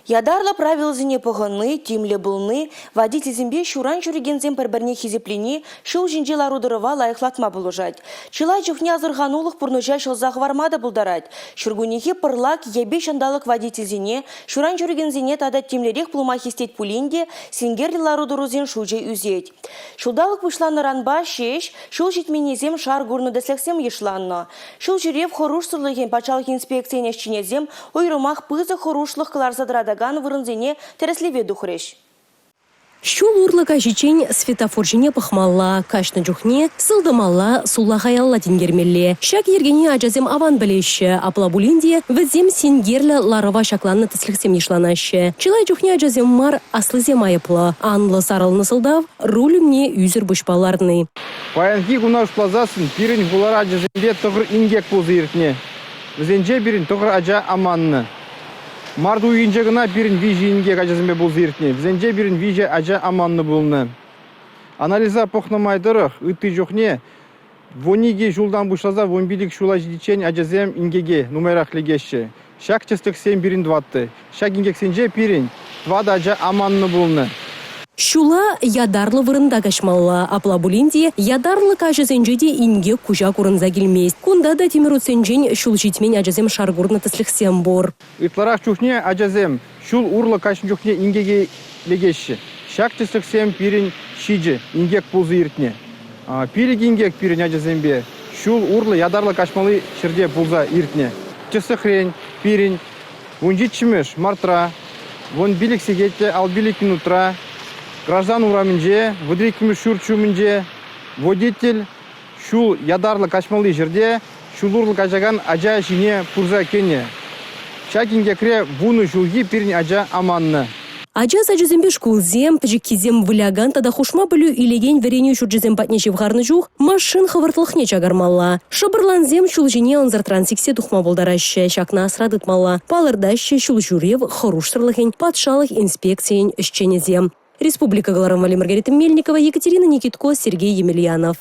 Ятарлӑ правилӑсене пӑхӑнни, тимлӗ пулни, водительсемпе ҫуран ҫӳрекенсем пӗр-пӗрне хисеплени ҫул ҫинчи лару-тӑрӑва лайӑхлатма пулӑшать. Чылай чухне асӑрханулӑх пурнӑҫа ҫӑлса хӑварма та пултарать. Ҫуркуннехи пӑрлак йӗпе ҫанталӑк водительсене, ҫуран ҫӳрекенсене тата тимлӗрех пулма хистет пулин те синкерлӗ лару-тӑрусен шучӗ ӳсет. Ҫулталӑк пуҫланнӑранпа ҫеҫ ҫул ҫитменнисем шар курнӑ тӗслӗхсем йышланнӑ. Ҫул ҫӳрев хӑрушсӑрлӑхӗн патшалӑх инспекцийӗн ӗҫченӗсем уйрӑмах пысӑк хӑрушлӑх кӑларса тӑратакан вырӑнсене тӗрӗслеве тухрӗҫ. Ҫул урлӑ каҫиччен светофор ҫине пӑхмалла, каҫнӑ чухне сылтӑмалла, сулахаялла тинкермелле. Ҫак йӗркене ачасем аван пӗлеҫҫӗ, апла пулин те вӗсем синкерлӗ ларӑва ҫакланнӑ тӗслӗхсем йышланаҫҫӗ. Чылай чухне ачасем мар, аслисем айӑплӑ. Анлӑ сарӑлнӑ сӑлтав, руль умне ӳсӗр пуҫпа ларни. Паянхи куна шутласассӑн пирӗн хулара ачасемпе тӑхӑр инкек пулса иртнӗ. Вӗсенче пирӗн тӑхӑр ача аманнӑ. Март уйӑхӗнче кӑна пирӗн виҫӗ инкек ачасемпе пулса иртнӗ. Вӗсенче пирӗн виҫӗ ача аманнӑ пулнӑ. Анализа пӑхнӑ май тӑрӑх ытти чухне 12 ҫултан пуҫласа 15 ҫула ҫитиччен ачасем инкеке нумайрах лекеҫҫӗ. Ҫак тӗслӗхсем пирӗн тӑваттӑ. Ҫак инкексенче пирӗн тӑватӑ ача аманнӑ пулнӑ. Ҫула ятарлӑ вырӑнта каҫмалла. Апла пулин те ятарлӑ каҫӑсенче те инкек куҫа курӑнса килмест. Кунта та тимӗр утсенчен ҫул ҫитмен ачасем шар курнӑ тӗслӗхсем пур. Ытларах чухне ачасем ҫул урлӑ каҫнӑ чухне инкеке лекеҫҫӗ. Ҫак тӗслӗхсем пирӗн ҫичӗ инкек пулса иртнӗ. Пилӗк инкек пирӗн ачасемпе ҫул урлӑ ятарлӑ каҫмалли ҫӗрте пулса иртнӗ. Тӗслӗхрен, пирӗн 17-мӗш мартра 15 сехет 55 минутра Граждан урамӗнче 32-мӗш ҫурт ҫумӗнче водитель ҫул ятарлӑ каҫмалли ҫӗрте ҫул урлӑ каҫакан ача ҫине пырса кӗнӗ. Ҫак инкекре вунӑ ҫулхи пирӗн ача аманнӑ. Ача сачӗсемпе шкулсем, пӗчӗккисем вылякан тата хушма пӗлӳ илекен вӗренӳ ҫурчӗсем патне ҫывхарнӑ чух машин хӑвӑртлӑхне чакармалла. Шӑпӑрлансем ҫул ҫине ӑнсӑртран сиксе тухма пултараҫҫӗ, ҫакна асра тытмалла, палӑртаҫҫӗ ҫул ҫӳрев хӑрушсӑрлӑхӗн патшалӑх инспекцийӗн ӗҫченӗсем. Республика кӑларӑм валли Маргарита Мельникова, Екатерина Никитко, Сергей Емельянов.